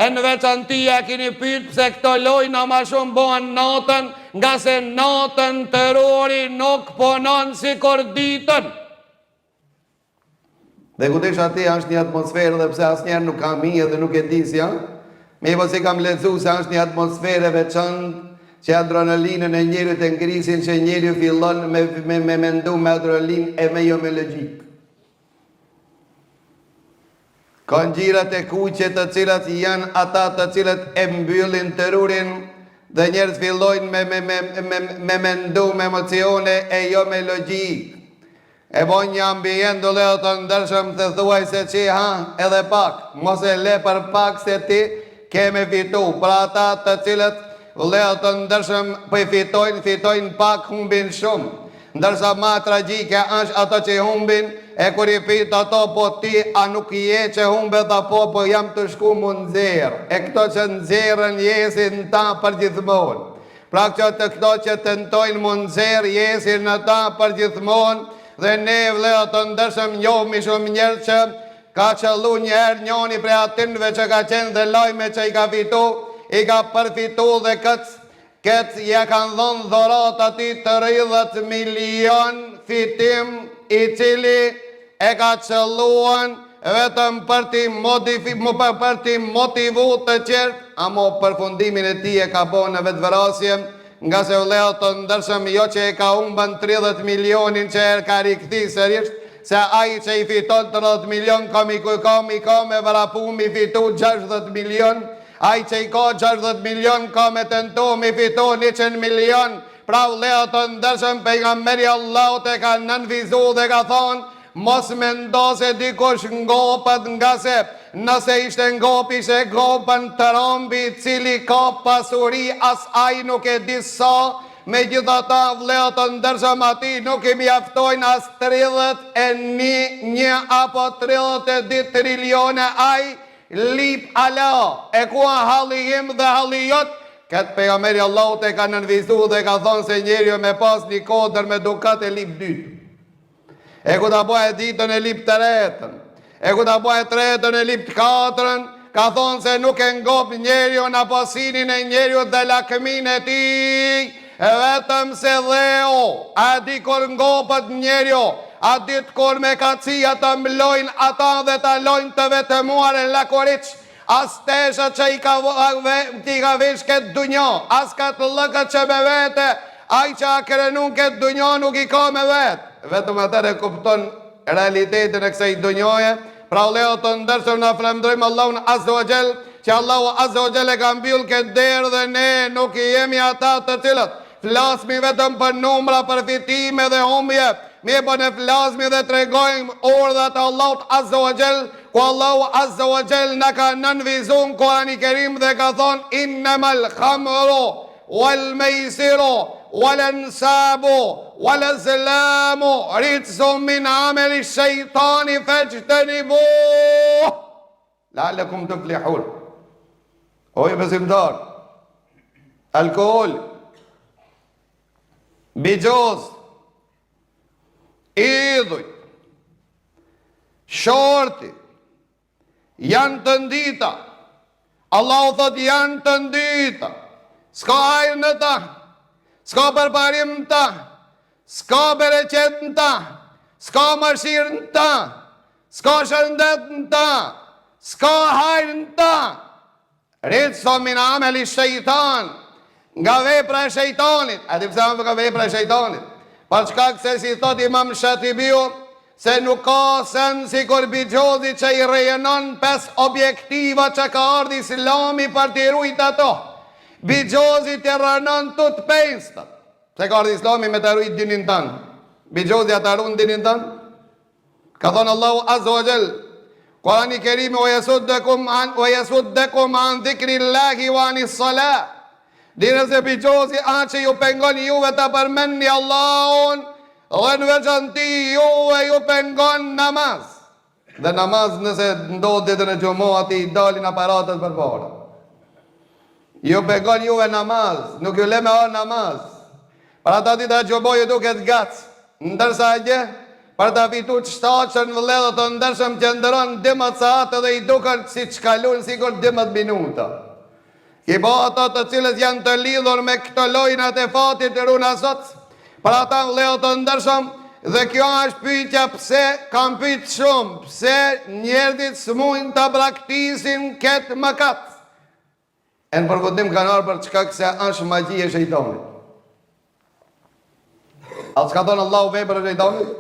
E në veçanti a keni pyet pse këto lojna ma shumë bohen natën, ngase natën truri nuk punon sikur ditën. Dhe ku desha ti është një atmosferë dhe pse asnjëherë nuk kam hi edhe nuk e di si janë, mirëpo si kam lexu se është një atmosferë e veçantë që adrenalinën e njeriut e ngrisin që njeriu fillon me, me, me mendu me adrenalinë e me jo me logjikë. Ka ngjyrat e kuqe të cilat janë ata të cilët e mbyllin trurin dhe njerëz fillojnë me me me me me mendu me emocione e jo me logjikë. E bon një ambient vëllezër të ndershëm të thuaj se qi ha edhe pak, mos e le për pak se ti ke me fitu. Pra ata të cilët vëllezër të ndershëm po i fitojnë, fitojnë pak, humbin shumë. Ndërsa ma tragjike është ato që i humbin, e kur i pyet ato po ti a nuk je që humbe tha po po jam tu shku mu nxjerr, e këto që nxjerrën jesin në ta përgjithmonë. Pra këto të këto që tentojnë mu nxjerr jesin në ta përgjithmonë dhe ne vëllezër të ndershëm njohmi shumë njerëz që ka qëllu njëherë njoni prej atynve që ka qenë dhe lajme që i ka fitu, i ka përfitu dhe këtë Këtë ia kanë dhënë dhuratë atij 30 milion fitim i cili e ka qëlluan vetëm për t'i modifi për t'i motivu të tjerët, amo përfundimin e tij e ka bo në vetëvrasje, ngase vëllezër të ndershëm jo që e ka humbën 30 milionin që e ka rikthi sërisht, se ai që i fiton 30 milion ka mi ka mi ka me vrapu mi fitu 60 milion, Ai që i ka 60 milion ka me tentu mi fitu 100 milion, pra vëllezër të ndershëm pejgamberi i Allahut e ka nënvizu dhe ka thonë, mos mendo se dikush ngopet ngase nëse ishte ngop ishte ngopën Trumpi i cili ka pasuri as ai nuk e di sa, megjithatë vëllezër të ndershëm atij nuk i mjaftojnë as 31 një apo 32 trilione ai Lip ala, e ku a halli im dhe halli jot? Këtë pejgamberi i Allahut e ka nënvizu dhe ka thonë se njeriu me pas një kodër me dukat e lip dytë. E ku ta bëjë dytën e lip të tretën. E ku ta bëjë tretën e lip të katrën, ka thonë se nuk e ngop njeriun apo synin e njeriut dhe lakminë e tij, Vetëm se dheu, a di kur ngopet njeriu, a ditë kur me kacia të mlojnë ata dhe ta lojnë të vetmuar e lakuriq, as teshat që i ka i ka vesh këtë dunja, as katllëkët që me vete, ai që a krenu këtë dunja nuk i ka me vet. Vetëm atëherë e kupton realitetin e kësaj dunjaje, pra vëllezër të ndershëm na falënderojmë Allahun Azza wa Jall, që Allahu Azza wa Jall e ka mbyll këtë derë dhe ne nuk jemi ata të cilët flasmi vetëm për numra, për fitime dhe humbje, mirëpo ne flasmi dhe tregojmë urdhrat e Allahut Azza wa Jall, ku Allahu Azza wa Jall na ka nënvizu në Kurani Kerim dhe ka thonë innemal khamru Wal mejsiru wal ansabu wal azlamu rijsun min ameli shejtani fexhtenibuh la'allakum tuflihun. O ju besimtar, alkohol, bixhoz, idhujt, shorti, Janë të ndyta. Allahu thot janë të ndyta. S'ka hajr në ta. S'ka përparim në ta. S'ka bereqet në ta. S'ka mëshirë në ta. S'ka shëndet në ta. S'ka hajr në ta. Rixhsun min ameli shejtan, nga vepra e shejtanit. A di pse nga vepra e shejtanit? Për shkak se si thot imam Shatibiu, se nuk ka sen sikur bixhozi që i rrënon pes objektiva që ka ardhë islami për t'i rujt ato. Bixhozi t'i rrënon të të pestat. Pse ka ardhë islami me ta rujt dinin tan? Bixhozi a ta run dinin tan? Ka thonë Allahu Azza wa Jall, Kurani Kerimi wa yasuddakum an wa yasuddakum an dhikrillahi wa anis salah. Dine se bixhozi a që ju pengon juve ta përmendni Allahun dhe në veçanti juve ju pengon namaz. Dhe namaz nëse ndodh ditën e xhuma aty i dalin aparatet përpara. Ju pengon juve namaz, nuk ju le me ardh namaz. Për ata dita e xhuma ju duket gac, ndërsa e gjë. Për ta fitu shtatëshen vëllezër të ndershëm që ndërron 12 sahat edhe i duken siç kalun sikur 12 minuta. Ki pa ata të cilët janë të lidhur me këto lojnat e fatit runa Zot, për ata vëllezër të ndershëm, dhe kjo është pyetja pse kam pyet shumë, pse njerëzit s'mujnë ta braktisin këtë mëkat. E në përfundim kanë ardhur për shkak se është magji e shejtanit. A s'ka thonë Allahu vepër e shejtanit?